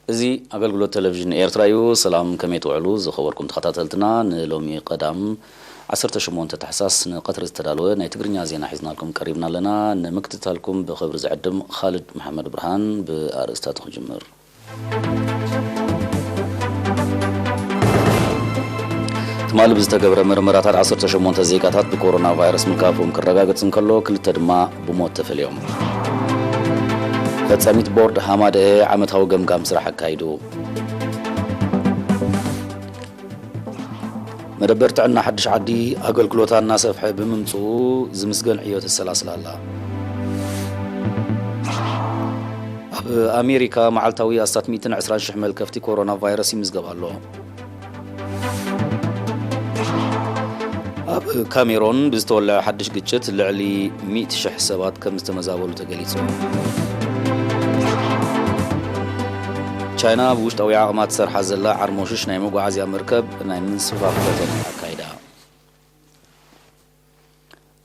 እዚ ኣገልግሎት ቴሌቪዥን ኤርትራ እዩ። ሰላም፣ ከመይ ትውዕሉ ዝኸበርኩም ተኸታተልትና? ንሎሚ ቀዳም ዓሰርተ ሸሞንተ ታሕሳስ ንቐትሪ ዝተዳለወ ናይ ትግርኛ ዜና ሒዝናልኩም ቀሪብና ኣለና። ንምክትታልኩም ብኽብሪ ዝዕድም ኻልድ መሓመድ ብርሃን። ብኣርእስታቱ ክጅምር። ትማሊ ብዝተገብረ መርመራታት ዓሰርተ ሸሞንተ ዜጋታት ብኮሮና ቫይረስ ምልካፎም ክረጋገጽ እንከሎ፣ ክልተ ድማ ብሞት ተፈልዮም። ፈጻሚት ቦርድ ሃማደኤ ዓመታዊ ገምጋም ስራሕ ኣካይዱ። መደበር ጥዕና ሓድሽ ዓዲ ኣገልግሎታ እናሰፍሐ ብምምጽኡ ዝምስገን ዕዮ ተሰላስል ኣላ። ኣብ ኣሜሪካ መዓልታዊ ኣስታት ሚእትን ዕስራን ሽሕ መልከፍቲ ኮሮና ቫይረስ ይምዝገብ ኣሎ። ኣብ ካሜሮን ብዝተወልዐ ሓድሽ ግጭት ልዕሊ ሚእቲ ሽሕ ሰባት ከም ዝተመዛበሉ ተገሊጹ። ቻይና ብውሽጣዊ ዓቕማ ትሰርሓ ዘላ ዓርሞሽሽ ናይ መጓዓዝያ መርከብ ናይ ምንስፋፍ ፈተነ ኣካይዳ።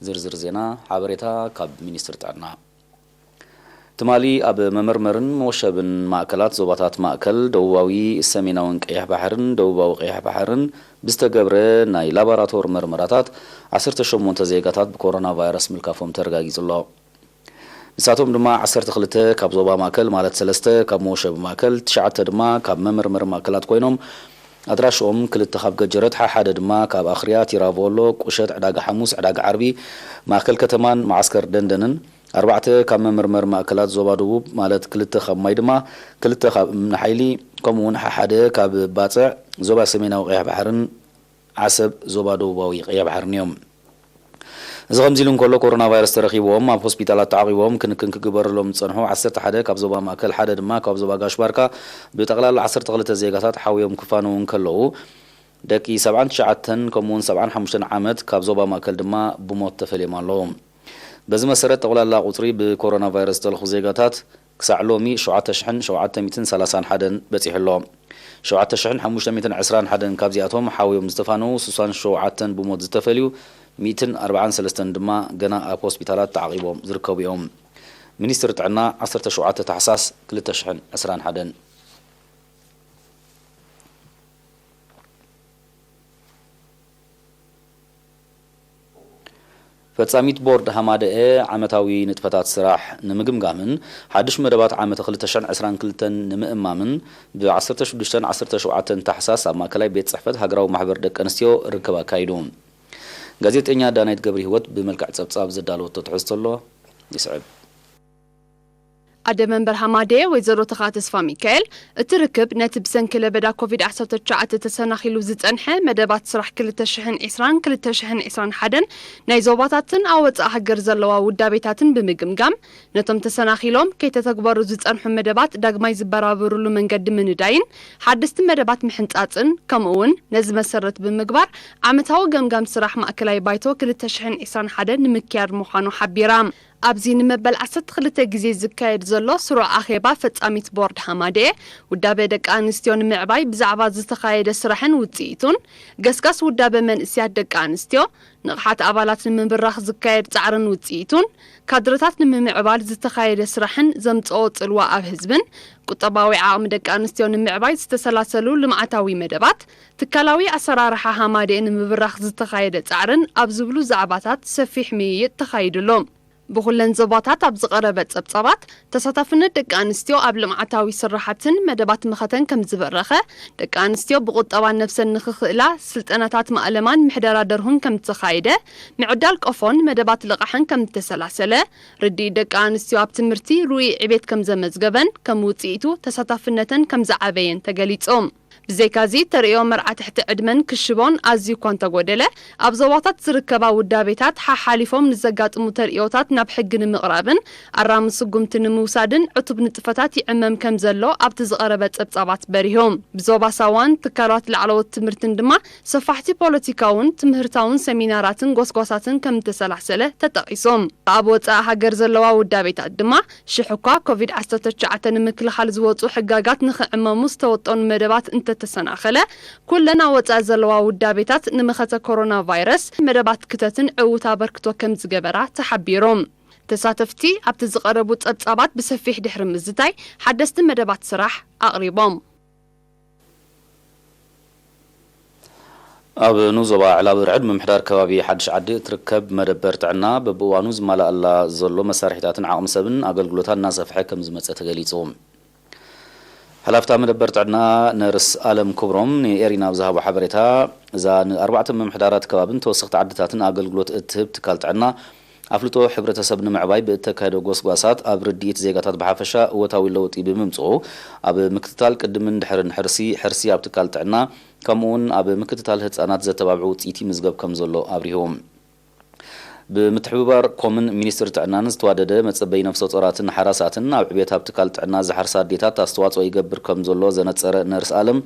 ዝርዝር ዜና ሓበሬታ ካብ ሚኒስትሪ ጥዕና። ትማሊ ኣብ መመርመርን መወሸብን ማእከላት ዞባታት ማእከል፣ ደቡባዊ፣ ሰሜናውን ቀይሕ ባሕርን ደቡባዊ ቀይሕ ባሕርን ብዝተገብረ ናይ ላቦራቶር መርመራታት ዓሰርተ ሸሞንተ ዜጋታት ብኮሮና ቫይረስ ምልካፎም ተረጋጊጹ ኣሎ። ንሳቶም ድማ ዓሰርተ ክልተ ካብ ዞባ ማእከል፣ ማለት ሰለስተ ካብ መወሸቢ ማእከል፣ ትሽዓተ ድማ ካብ መመርመሪ ማእከላት ኮይኖም፣ ኣድራሽኦም ክልተ ካብ ገጀረት፣ ሓሓደ ድማ ካብ ኣኽርያ፣ ቲራቮሎ፣ ቁሸት፣ ዕዳጋ ሓሙስ፣ ዕዳጋ ዓርቢ፣ ማእከል ከተማን መዓስከር ደንደንን፣ ኣርባዕተ ካብ መመርመሪ ማእከላት ዞባ ደቡብ፣ ማለት ክልተ ካብ ማይ ድማ፣ ክልተ ካብ እምኒ ሓይሊ፣ ከምኡ እውን ሓሓደ ካብ ባጽዕ ዞባ ሰሜናዊ ቀይሕ ባሕርን ዓሰብ ዞባ ደቡባዊ ቀይሕ ባሕርን እዮም። እዚ ከምዚ ኢሉ እንከሎ፣ ኮሮና ቫይረስ ተረኺብዎም ኣብ ሆስፒታላት ተዓቒቦም ክንክን ክግበረሎም ዝጸንሑ ዓሰርተ ሓደ ካብ ዞባ ማእከል፣ ሓደ ድማ ካብ ዞባ ጋሽ ባርካ ብጠቕላላ ዓሰርተ ክልተ ዜጋታት ሓውዮም ክፋነዉ እንከለዉ፣ ደቂ ሰብዓን ትሽዓተን ከምኡውን ሰብዓን ሓሙሽተን ዓመት ካብ ዞባ ማእከል ድማ ብሞት ተፈልዮም ኣለዉ። በዚ መሰረት፣ ጠቕላላ ቁጽሪ ብኮሮና ቫይረስ ዝተለኹ ዜጋታት ክሳዕ ሎሚ ሸውዓተ ሽሕን ሸውዓተ ሚእትን ሰላሳን ሓደን በጺሑ ኣሎ። ሸውዓተ ሽሕን ሓሙሽተ ሚእትን ዕስራን ሓደን ካብዚኣቶም ሓውዮም ዝተፋነዉ ስሳን ሸውዓተን ብሞት ዝተፈልዩ ሚእትን ኣርባዓን ሰለስተን ድማ ገና ኣብ ሆስፒታላት ተዓቒቦም ዝርከቡ እዮም። ሚኒስትሪ ጥዕና ዓሰርተ ሸውዓተ ታሕሳስ ክልተ ሽሕን ዕስራን ሓደን። ፈጻሚት ቦርድ ሃማደኤ ዓመታዊ ንጥፈታት ስራሕ ንምግምጋምን ሓድሽ መደባት ዓመት ክልተ ሽሕን ዕስራን ክልተን ንምእማምን ብ ዓሰርተ ሽዱሽተን ዓሰርተ ሸውዓተን ታሕሳስ ኣብ ማእከላይ ቤት ጽሕፈት ሃገራዊ ማሕበር ደቂ ኣንስትዮ ርክብ ኣካይዱ። ጋዜጠኛ ዳናይት ገብረ ህይወት ብመልክዕ ጸብጻብ ዘዳለወቶ ትሕዝቶ ኣሎ፣ ይስዕብ። ኣደ መንበር ሃማደኤ ወይዘሮ ተኻ ተስፋ ሚካኤል፣ እቲ ርክብ ነቲ ብሰንኪ ለበዳ ኮቪድ ዓሰርተ ትሽዓተ ተሰናኺሉ ዝጸንሐ መደባት ስራሕ ክልተ ሽሕን ዕስራን ክልተ ሽሕን ዕስራን ሓደን ናይ ዞባታትን ኣብ ወጻኢ ሃገር ዘለዋ ውዳቤታትን ብምግምጋም፣ ነቶም ተሰናኺሎም ከይተተግበሩ ዝጸንሑ መደባት ዳግማይ ዝበራበሩሉ መንገዲ ምንዳይን ሓደስቲ መደባት ምሕንጻጽን፣ ከምኡ እውን ነዚ መሰረት ብምግባር ዓመታዊ ገምጋም ስራሕ ማእከላይ ባይቶ ክልተ ሽሕን ዕስራን ሓደን ንምክያድ ምዃኑ ሓቢራ። ኣብዚ ንመበል ዓሰርተ ክልተ ግዜ ዝካየድ ዘሎ ስሩዕ ኣኼባ ፈጻሚት ቦርድ ሃማደኤ፣ ውዳበ ደቂ ኣንስትዮ ንምዕባይ ብዛዕባ ዝተኻየደ ስራሕን ውጽኢቱን፣ ገስጋስ ውዳበ መንእስያት ደቂ ኣንስትዮ፣ ንቕሓት ኣባላት ንምብራኽ ዝካየድ ጻዕርን ውጽኢቱን፣ ካድረታት ንምምዕባል ዝተኻየደ ስራሕን ዘምጽኦ ጽልዋ ኣብ ህዝብን፣ ቁጠባዊ ዓቕሚ ደቂ ኣንስትዮ ንምዕባይ ዝተሰላሰሉ ልምዓታዊ መደባት፣ ትካላዊ ኣሰራርሓ ሃማደኤ ንምብራኽ ዝተኻየደ ጻዕርን ኣብ ዝብሉ ዛዕባታት ሰፊሕ ምይይጥ ተኻይድሉ። ብኹለን ዞባታት ኣብ ዝቐረበ ጸብጻባት፣ ተሳታፍነት ደቂ ኣንስትዮ ኣብ ልምዓታዊ ስራሓትን መደባት መኸተን ከም ዝበረኸ፣ ደቂ ኣንስትዮ ብቁጠባ ነብሰን ንኽኽእላ ስልጠናታት ማእለማን ምሕደራ ደርሁን ከም ዝተኻየደ፣ ምዕዳል ቆፎን መደባት ልቓሕን ከም ዝተሰላሰለ፣ ርድኢት ደቂ ኣንስትዮ ኣብ ትምህርቲ ርኡይ ዕቤት ከም ዘመዝገበን ከም ውጽኢቱ ተሳታፍነተን ከም ዝዓበየን ተገሊጹ። ብዘይካዚ፣ ተርእዮ መርዓ ትሕቲ ዕድመን ክሽቦን ኣዝዩ እኳ እንተጎደለ፣ ኣብ ዞባታት ዝርከባ ውዳቤታት ሓሓሊፎም ንዘጋጥሙ ተርእዮታት ናብ ሕጊ ንምቕራብን ኣራሚ ስጉምቲ ንምውሳድን ዕቱብ ንጥፈታት ይዕመም ከም ዘሎ ኣብቲ ዝቐረበ ጸብጻባት በሪሁ። ብዞባ ሳዋን ትካላት ላዕለዎት ትምህርትን ድማ ሰፋሕቲ ፖለቲካውን ትምህርታውን ሰሚናራትን ጎስጓሳትን ከም እተሰላሰለ ተጠቒሱ። ኣብ ወጻኢ ሃገር ዘለዋ ውዳቤታት ድማ፣ ሽሕ እኳ ኮቪድ ዓሰርተ ትሽዓተ ንምክልኻል ዝወጹ ሕጋጋት ንኽዕመሙ ዝተወጠኑ መደባት እንተተሰናኸለ፣ ኩለን ኣብ ወጻኢ ዘለዋ ውዳቤታት ንመኸተ ኮሮና ቫይረስ መደባት ክተትን ዕዉት ኣበርክቶ ከም ዝገበራ ተሓቢሩ። ተሳተፍቲ ኣብቲ ዝቐረቡ ጸብጻባት ብሰፊሕ ድሕሪ ምዝታይ ሓደስቲ መደባት ስራሕ ኣቕሪቦም። ኣብ ንዞባ ዕላዊ ርዕድ ምምሕዳር ከባቢ ሓድሽ ዓዲ እትርከብ መደበር ጥዕና በብእዋኑ ዝማላኣላ ዘሎ መሳርሒታትን ዓቕሚ ሰብን ኣገልግሎታ እናሰፍሐ ከም ዝመጸ ተገሊጹ። ሓላፍታ መደበር ጥዕና ነርስ ኣለም ክብሮም ንኤሪና ኣብ ዝሃቦ ሓበሬታ፣ እዛ ንኣርባዕተ ምምሕዳራት ከባብን ተወሰኽቲ ዓድታትን ኣገልግሎት እትህብ ትካል ጥዕና ኣፍልጦ ሕብረተሰብ ንምዕባይ ብእተካየዶ ጎስጓሳት ኣብ ርድኢት ዜጋታት ብሓፈሻ እወታዊ ለውጢ ብምምፅኡ ኣብ ምክትታል ቅድምን ድሕርን ሕርሲ፣ ሕርሲ ኣብ ትካል ጥዕና ከምኡውን ኣብ ምክትታል ህፃናት ዘተባብዑ ውፅኢት ይምዝገብ ከም ዘሎ ኣብሪሁ። ብምትሕብባር ኮምን ሚኒስትሪ ጥዕናን ዝተዋደደ መጸበይ ነፍሰ ጾራትን ሓራሳትን ኣብ ዕቤት ኣብ ትካል ጥዕና ዝሓርሳ ኣዴታት ኣስተዋጽኦ ይገብር ከም ዘሎ ዘነጸረ ነርስ ኣለም፣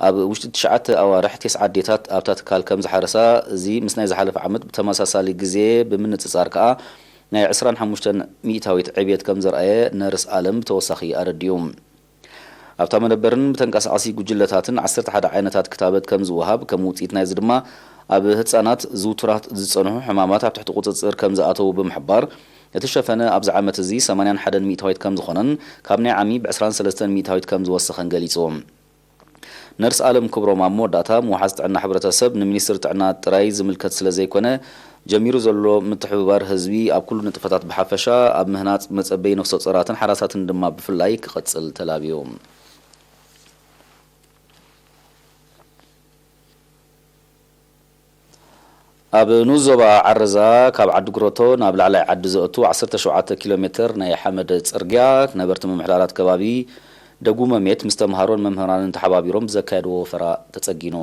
ኣብ ውሽጢ ትሽዓተ ኣዋርሕ ቴስዓ ኣዴታት ኣብታ ትካል ከም ዝሓረሳ፣ እዚ ምስ ናይ ዝሓለፈ ዓመት ብተመሳሳሊ ግዜ ብምንጽጻር ከኣ ናይ ዕስራን ሓሙሽተን ሚእታዊት ዕቤት ከም ዘርኣየ ነርስ ኣለም ብተወሳኺ ኣረዲኡ። ኣብታ መደበርን ብተንቀሳቓሲ ጉጅለታትን ዓሰርተ ሓደ ዓይነታት ክታበት ከም ዝወሃብ፣ ከም ውጽኢት ናይዚ ድማ ኣብ ህጻናት ዝውቱራት ዝጸንሑ ሕማማት ኣብ ትሕቲ ቁጽጽር ከም ዝኣተዉ ብምሕባር፣ እቲ ሸፈነ ኣብዚ ዓመት እዚ ሰማንያን ሓደን ሚእታዊት ከም ዝኾነን ካብ ናይ ዓሚ ብዕስራን ሰለስተን ሚእታዊት ከም ዝወሰኸን ገሊጹ። ነርስ ኣለም ክብሮም ኣብ መወዳእታ፣ ምውሓዝ ጥዕና ሕብረተሰብ ንሚኒስትሪ ጥዕና ጥራይ ዝምልከት ስለ ዘይኮነ፣ ጀሚሩ ዘሎ ምትሕብባር ህዝቢ ኣብ ኩሉ ንጥፈታት ብሓፈሻ፣ ኣብ ምህናጽ መጸበይ ነፍሰ ጾራትን ሓራሳትን ድማ ብፍላይ ክቐጽል ተላብዩ። ኣብ ንኡስ ዞባ ዓረዛ ካብ ዓዲ ጉረቶ ናብ ላዕላይ ዓዲ ዘእቱ ዓሰርተ ሸውዓተ ኪሎ ሜትር ናይ ሓመድ ጽርግያ ነበርቲ ምምሕዳራት ከባቢ ደጉመሜት ምስ ተምሃሮን መምህራንን ተሓባቢሮም ብዘካየድዎ ወፈራ ተጸጊኑ።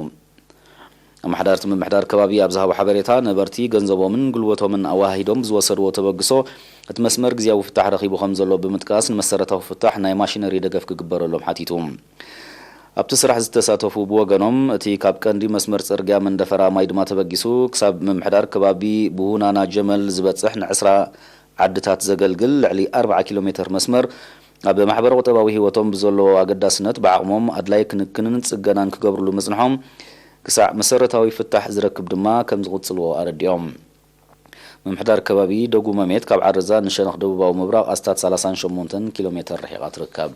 ኣመሓዳርቲ ምምሕዳር ከባቢ ኣብ ዝሃቦ ሓበሬታ፣ ነበርቲ ገንዘቦምን ጉልበቶምን ኣወሃሂዶም ብዝወሰድዎ ተበግሶ፣ እቲ መስመር ግዝያዊ ፍታሕ ረኺቡ ከም ዘሎ ብምጥቃስ፣ ንመሰረታዊ ፍታሕ ናይ ማሽነሪ ደገፍ ክግበረሎም ሓቲቱ። ኣብቲ ስራሕ ዝተሳተፉ ብወገኖም፣ እቲ ካብ ቀንዲ መስመር ጽርግያ መንደፈራ ማይ ድማ ተበጊሱ፣ ክሳብ ምምሕዳር ከባቢ ብሁናና ጀመል ዝበጽሕ ንዕስራ ዓድታት ዘገልግል ልዕሊ ኣርብዓ ኪሎ ሜትር መስመር፣ ኣብ ማሕበረ ቁጠባዊ ህይወቶም ብዘለዎ ኣገዳስነት ብዓቕሞም ኣድላይ ክንክንን ጽገናን ክገብርሉ ምጽንሖም፣ ክሳዕ መሰረታዊ ፍታሕ ዝረክብ ድማ ከም ዝቕጽልዎ ኣረዲኦም። ምምሕዳር ከባቢ ደጉመሜት ካብ ዓረዛ ንሸነኽ ደቡባዊ ምብራቕ ኣስታት ሰላሳን ሸሞንተን ኪሎ ሜትር ርሒቓ ትርከብ።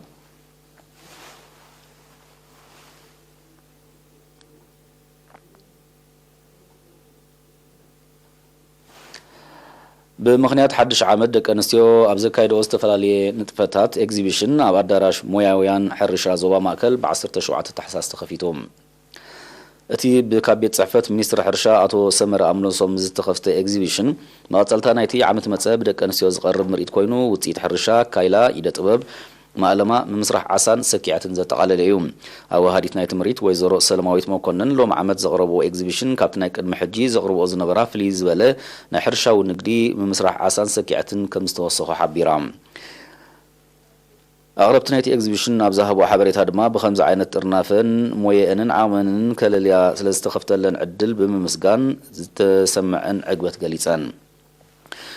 ብምኽንያት ሓድሽ ዓመት፣ ደቂ ኣንስትዮ ኣብ ዘካየድኦ ዝተፈላለየ ንጥፈታት ኤግዚቢሽን ኣብ ኣዳራሽ ሞያውያን ሕርሻ ዞባ ማእከል ብ ዓሰርተ ሸውዓተ ታሕሳስ ተኸፊቱ። እቲ ብካብ ቤት ጽሕፈት ሚኒስትሪ ሕርሻ ኣቶ ሰመረ ኣምሎሶም ዝተኸፍተ ኤግዚቢሽን፣ መቐጸልታ ናይቲ ዓመት መጸ ብደቂ ኣንስትዮ ዝቐርብ ምርኢት ኮይኑ፣ ውጽኢት ሕርሻ፣ ካይላ፣ ኢደ ጥበብ፣ ማእለማ፣ ምምስራሕ ዓሳን ሰኪዐትን ዘጠቓለለ እዩ። ኣወሃዲት ናይቲ ምርኢት ወይዘሮ ሰለማዊት መኮንን፣ ሎም ዓመት ዘቕረብዎ ኤግዚቢሽን ካብቲ ናይ ቅድሚ ሕጂ ዘቕርብኦ ዝነበራ ፍልይ ዝበለ ናይ ሕርሻዊ ንግዲ፣ ምምስራሕ ዓሳን ሰኪዐትን ከም ዝተወሰኾ ሓቢራ። ኣቕረብቲ ናይቲ ኤግዚቢሽን ኣብ ዝሃብኦ ሓበሬታ ድማ፣ ብኸምዚ ዓይነት ጥርናፈን ሞየአንን ዓቕመንን ከለልያ ስለ ዝተኸፍተለን ዕድል ብምምስጋን ዝተሰምዐን ዕግበት ገሊጸን።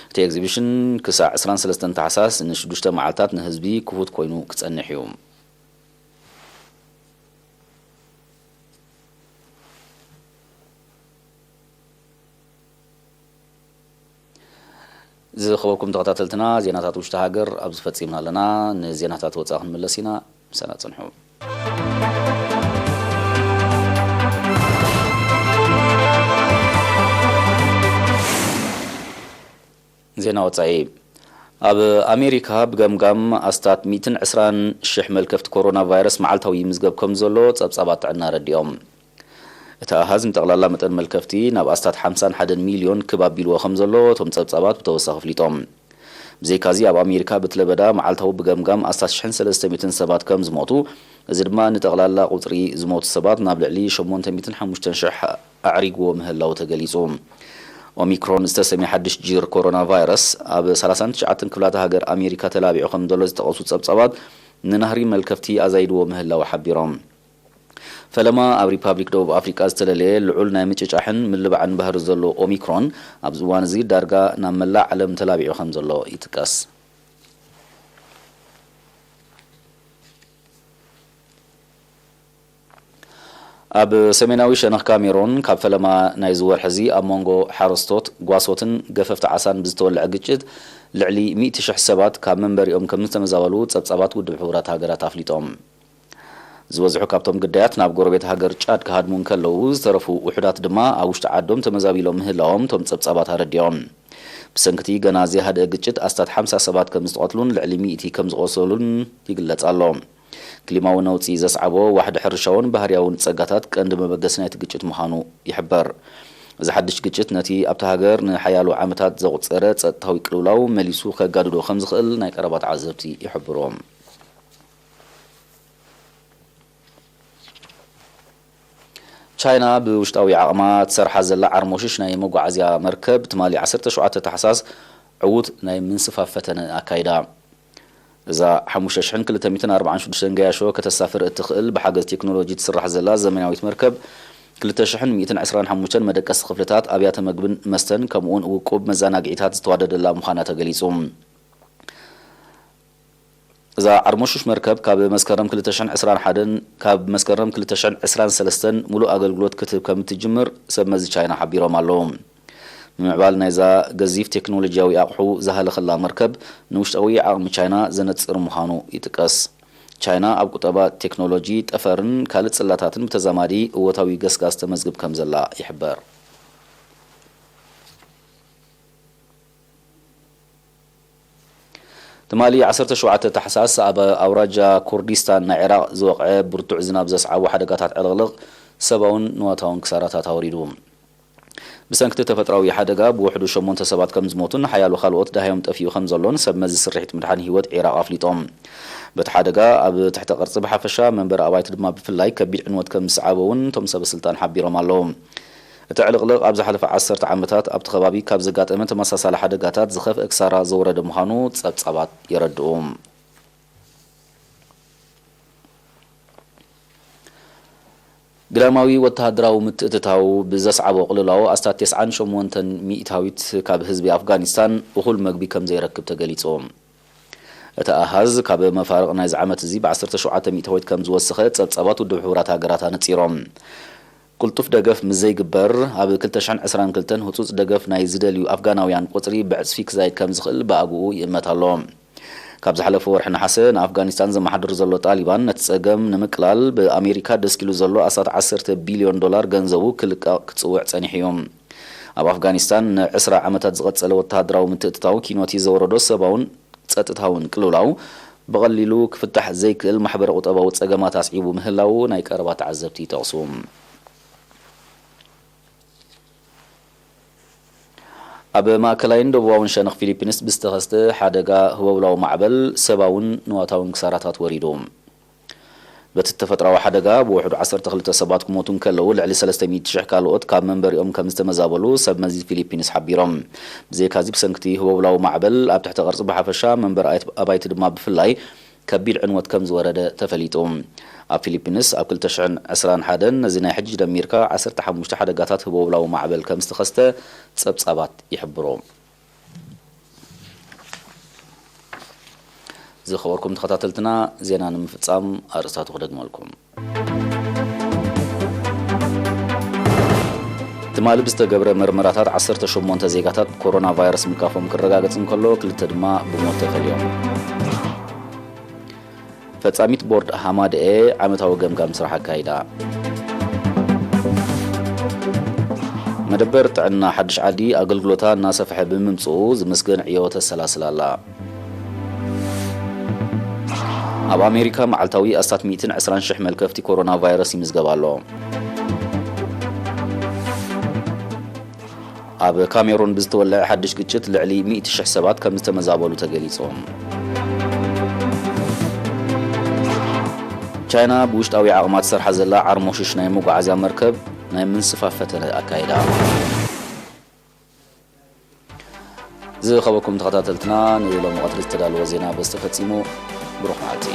እቲ ኤግዚቢሽን ክሳዕ ዕስራን ሰለስተን ታሕሳስ ንሽዱሽተ መዓልታት ንህዝቢ ክፉት ኮይኑ ክጸንሕ እዩ። ዝኸበርኩም ተኸታተልትና፣ ዜናታት ውሽጢ ሃገር ኣብዚ ፈጺምና ኣለና። ንዜናታት ወጻኢ ክንምለስ ኢና። ምሳና ጽንሑ። ዜና ወጻኢ። ኣብ ኣሜሪካ ብገምጋም ኣስታት ሚእትን ዕስራን ሽሕ መልከፍቲ ኮሮና ቫይረስ መዓልታዊ ይምዝገብ ከም ዘሎ ጸብጻባት ጥዕና ኣረዲኦም። እቲ ኣሃዝ ንጠቕላላ መጠን መልከፍቲ ናብ ኣስታት ሓምሳን ሓደን ሚልዮን ክብ ኣቢልዎ ከም ዘሎ እቶም ጸብጻባት ብተወሳኺ ኣፍሊጦም። ብዘይካዚ፣ ኣብ ኣሜሪካ ብትለበዳ መዓልታዊ ብገምጋም ኣስታት ሽሕን ሰለስተ ሚእትን ሰባት ከም ዝሞቱ፣ እዚ ድማ ንጠቕላላ ቁጽሪ ዝሞቱ ሰባት ናብ ልዕሊ ሸሞንተ ሚእትን ሓሙሽተን ሽሕ ኣዕሪግዎ ምህላዉ ተገሊጹ። ኦሚክሮን ዝተሰምየ ሓድሽ ጅር ኮሮና ቫይረስ ኣብ ሰላሳን ትሽዓተን ክፍላተ ሃገር ኣሜሪካ ተላቢዑ ከም ዘሎ ዝጠቐሱ ጸብጻባት፣ ንናህሪ መልከፍቲ ኣዛይድዎ ምህላዉ ሓቢሮም። ፈለማ ኣብ ሪፓብሊክ ደቡብ ኣፍሪቃ ዝተለለየ ልዑል ናይ ምጭጫሕን ምልባዕን ባህሪ ዘሎ ኦሚክሮን፣ ኣብዚ እዋን እዚ ዳርጋ ናብ መላእ ዓለም ተላቢዑ ከም ዘሎ ይጥቀስ። ኣብ ሰሜናዊ ሸነኽ ካሜሮን ካብ ፈለማ ናይዚ ወርሒ እዚ ኣብ መንጎ ሓረስቶት፣ ጓሶትን ገፈፍቲ ዓሳን ብዝተወልዐ ግጭት ልዕሊ ሚእቲ ሽሕ ሰባት ካብ መንበሪኦም ከም ዝተመዛበሉ ጸብጻባት ውድብ ሕቡራት ሃገራት ኣፍሊጦም። ዝበዝሑ ካብቶም ግዳያት ናብ ጎረቤት ሃገር ጫድ ክሃድሙ እንከለዉ፣ ዝተረፉ ውሑዳት ድማ ኣብ ውሽጢ ዓዶም ተመዛቢሎም ምህላዎም እቶም ጸብጻባት ኣረዲኦም። ብሰንክቲ ገና ዘይሃደአ ግጭት ኣስታት ሓምሳ ሰባት ከም ዝተቐትሉን ልዕሊ ሚእቲ ከም ዝቖሰሉን ይግለጽ ኣሎ። ክሊማዊ ነውጺ ዘስዓቦ ዋሕዲ ሕርሻውን ባህርያውን ጸጋታት ቀንዲ መበገሲ ናይቲ ግጭት ምዃኑ ይሕበር። እዚ ሓድሽ ግጭት ነቲ ኣብታ ሃገር ንሓያሎ ዓመታት ዘቑጸረ ጸጥታዊ ቅልውላው መሊሱ ከጋድዶ ከም ዝኽእል ናይ ቀረባ ተዓዘብቲ ይሕብሩ። ቻይና ብውሽጣዊ ዓቕማ ትሰርሓ ዘላ ዓርሞሽሽ ናይ መጓዓዝያ መርከብ ትማሊ ዓሰርተ ሸውዓተ ታሕሳስ ዕዉት ናይ ምንስፋፍ ፈተነ ኣካይዳ። እዛ ሓሙሽተ ሽሕን ክልተ ሚእትን ኣርባዓን ሽዱሽተን ገያሾ ከተሳፍር እትኽእል ብሓገዝ ቴክኖሎጂ ትስራሕ ዘላ ዘመናዊት መርከብ፣ ክልተ ሽሕን ሚእትን ዕስራን ሓሙሽተን መደቀሲ ክፍልታት፣ ኣብያተ መግብን መስተን፣ ከምኡውን ውቁብ መዘናግዒታት ዝተዋደደላ ምዃና ተገሊጹ። እዛ ዓርሞሽሽ መርከብ ካብ መስከረም ክልተ ሽሕን ዕስራን ሓደን፣ ካብ መስከረም ክልተ ሽሕን ዕስራን ሰለስተን ሙሉእ ኣገልግሎት ክትህብ ከም እትጅምር ሰብ መዚ ቻይና ሓቢሮም ኣለዉ። ምምዕባል ናይዛ ገዚፍ ቴክኖሎጂያዊ ኣቕሑ ዝሃለኸላ መርከብ ንውሽጣዊ ዓቕሚ ቻይና ዘነጽር ምዃኑ ይጥቀስ። ቻይና ኣብ ቁጠባ፣ ቴክኖሎጂ፣ ጠፈርን ካልእ ጽላታትን ብተዛማዲ እወታዊ ገስጋስ ተመዝግብ ከም ዘላ ይሕበር። ትማሊ ዓሰርተ ሸውዓተ ታሕሳስ ኣብ ኣውራጃ ኩርዲስታን ናይ ዒራቕ ዝወቕዐ ብርቱዕ ዝናብ ዘስዓቦ ሓደጋታት ዕልቕልቕ ሰብኣውን ንዋታውን ክሳራታት ኣውሪዱ። ብሰንኪ እቲ ተፈጥሮኣዊ ሓደጋ ብውሕዱ ሸሞንተ ሰባት ከም ዝሞቱን ሓያሎ ካልኦት ደሃዮም ጠፊኡ ከም ዘሎን ሰብ መዚ ስርሒት ምድሓን ህይወት ዒራቕ ኣፍሊጦም። በቲ ሓደጋ ኣብ ትሕተ ቅርጺ ብሓፈሻ፣ መንበሪ ኣባይቲ ድማ ብፍላይ ከቢድ ዕንወት ከም ዝሰዓቦ እውን እቶም ሰበ ስልጣን ሓቢሮም ኣለዉ። እቲ ዕልቕልቕ ኣብ ዝሓለፈ ዓሰርተ ዓመታት ኣብቲ ከባቢ ካብ ዘጋጠመ ተመሳሳሊ ሓደጋታት ዝኸፍአ ክሳራ ዘውረደ ምዃኑ ጸብጻባት የረድኡ። ግዳማዊ ወተሃደራዊ ምትእትታው ብዘስዓቦ ቅልውላው ኣስታት ተስዓን ሸሞንተን ሚእታዊት ካብ ህዝቢ ኣፍጋኒስታን እኹል መግቢ ከም ዘይረክብ ተገሊጹ። እቲ ኣሃዝ ካብ መፋርቕ ናይዚ ዓመት እዚ ብ ዓሰርተ ሸውዓተ ሚእታዊት ከም ዝወሰኸ ጸብጻባት ውድብ ሕቡራት ሃገራት ኣነጺሮም። ቅልጡፍ ደገፍ ምስ ዘይግበር፣ ኣብ ክልተ ሽሕን ዕስራን ክልተን ህጹጽ ደገፍ ናይ ዝደልዩ ኣፍጋናውያን ቁጽሪ ብዕጽፊ ክዛይድ ከም ዝኽእል ብኣግኡ ይእመት ኣሎ። ካብ ዝሓለፈ ወርሒ ነሓሰ ንኣፍጋኒስታን ዘመሓድር ዘሎ ጣሊባን፣ ነቲ ጸገም ንምቅላል ብኣሜሪካ ደስኪሉ ዘሎ ኣስታት ዓሰርተ ቢልዮን ዶላር ገንዘቡ ክልቀቕ ክጽውዕ ጸኒሑ እዩ። ኣብ ኣፍጋኒስታን ንዕስራ ዓመታት ዝቐጸለ ወተሃደራዊ ምትእትታው ኪኖቲ ዘውረዶ ሰብኣውን ጸጥታውን ቅልውላው ብቐሊሉ ክፍታሕ ዘይክእል ማሕበረ ቁጠባዊ ጸገማት ኣስዒቡ ምህላዉ ናይ ቀረባ ተዓዘብቲ ይጠቕሱ። ኣብ ማእከላይን ደቡባውን ሸነኽ ፊሊፒንስ ብዝተኸስተ ሓደጋ ህቦብላዊ ማዕበል ሰብኣውን ንዋታውን ክሳራታት ወሪዱ። በቲ ተፈጥሮኣዊ ሓደጋ ብውሕዱ ዓሰርተ ክልተ ሰባት ክሞቱ እንከለዉ፣ ልዕሊ ሰለስተ ሚእቲ ሽሕ ካልኦት ካብ መንበሪኦም ከም ዝተመዛበሉ ሰብ መዚ ፊሊፒንስ ሓቢሮም። ብዘይካዚ፣ ብሰንክቲ ህቦብላዊ ማዕበል ኣብ ትሕተ ቅርጺ ብሓፈሻ፣ መንበሪ ኣባይቲ ድማ ብፍላይ ከቢድ ዕንወት ከም ዝወረደ ተፈሊጡ። ኣብ ፊሊፒንስ ኣብ ክልተ ሽሕን ዕስራን ሓደን ነዚ ናይ ሕጂ ደሚርካ ዓሰርተ ሓሙሽተ ሓደጋታት ህቦብላዊ ማዕበል ከም ዝተኸስተ ጸብጻባት ይሕብሩ። ዝኸበርኩም ተኸታተልትና፣ ዜና ንምፍጻም ኣርእስታቱ ክደግመልኩም። ትማሊ ብዝተገብረ መርመራታት ዓሰርተ ሸሞንተ ዜጋታት ኮሮና ቫይረስ ምልካፎም ክረጋገጽ እንከሎ፣ ክልተ ድማ ብሞት ተፈልዮም። ፈጻሚት ቦርድ ሃማደኤ ዓመታዊ ገምጋም ስራሕ ኣካይዳ። መደበር ጥዕና ሓድሽ ዓዲ ኣገልግሎታ እናሰፍሐ ብምምጽኡ ዝምስገን ዕዮ ተሰላስል ኣላ። ኣብ ኣሜሪካ መዓልታዊ ኣስታት ሚእትን ዕስራን ሽሕ መልከፍቲ ኮሮና ቫይረስ ይምዝገብ ኣሎ። ኣብ ካሜሩን ብዝተወልዐ ሓድሽ ግጭት ልዕሊ ሚእቲ ሽሕ ሰባት ከም ዝተመዛበሉ ተገሊጹ። ቻይና ብውሽጣዊ ዓቕማ ትሰርሓ ዘላ ዓርሞሽሽ ናይ መጓዓዝያ መርከብ ናይ ምንስፋፍ ፈተነ ኣካይዳ። ዝኸበኩም ተኸታተልትና፣ ንሎሚ ቀትሪ ዝተዳለወ ዜና በዚ ተፈጺሙ። ብሩኽ መዓልቲ።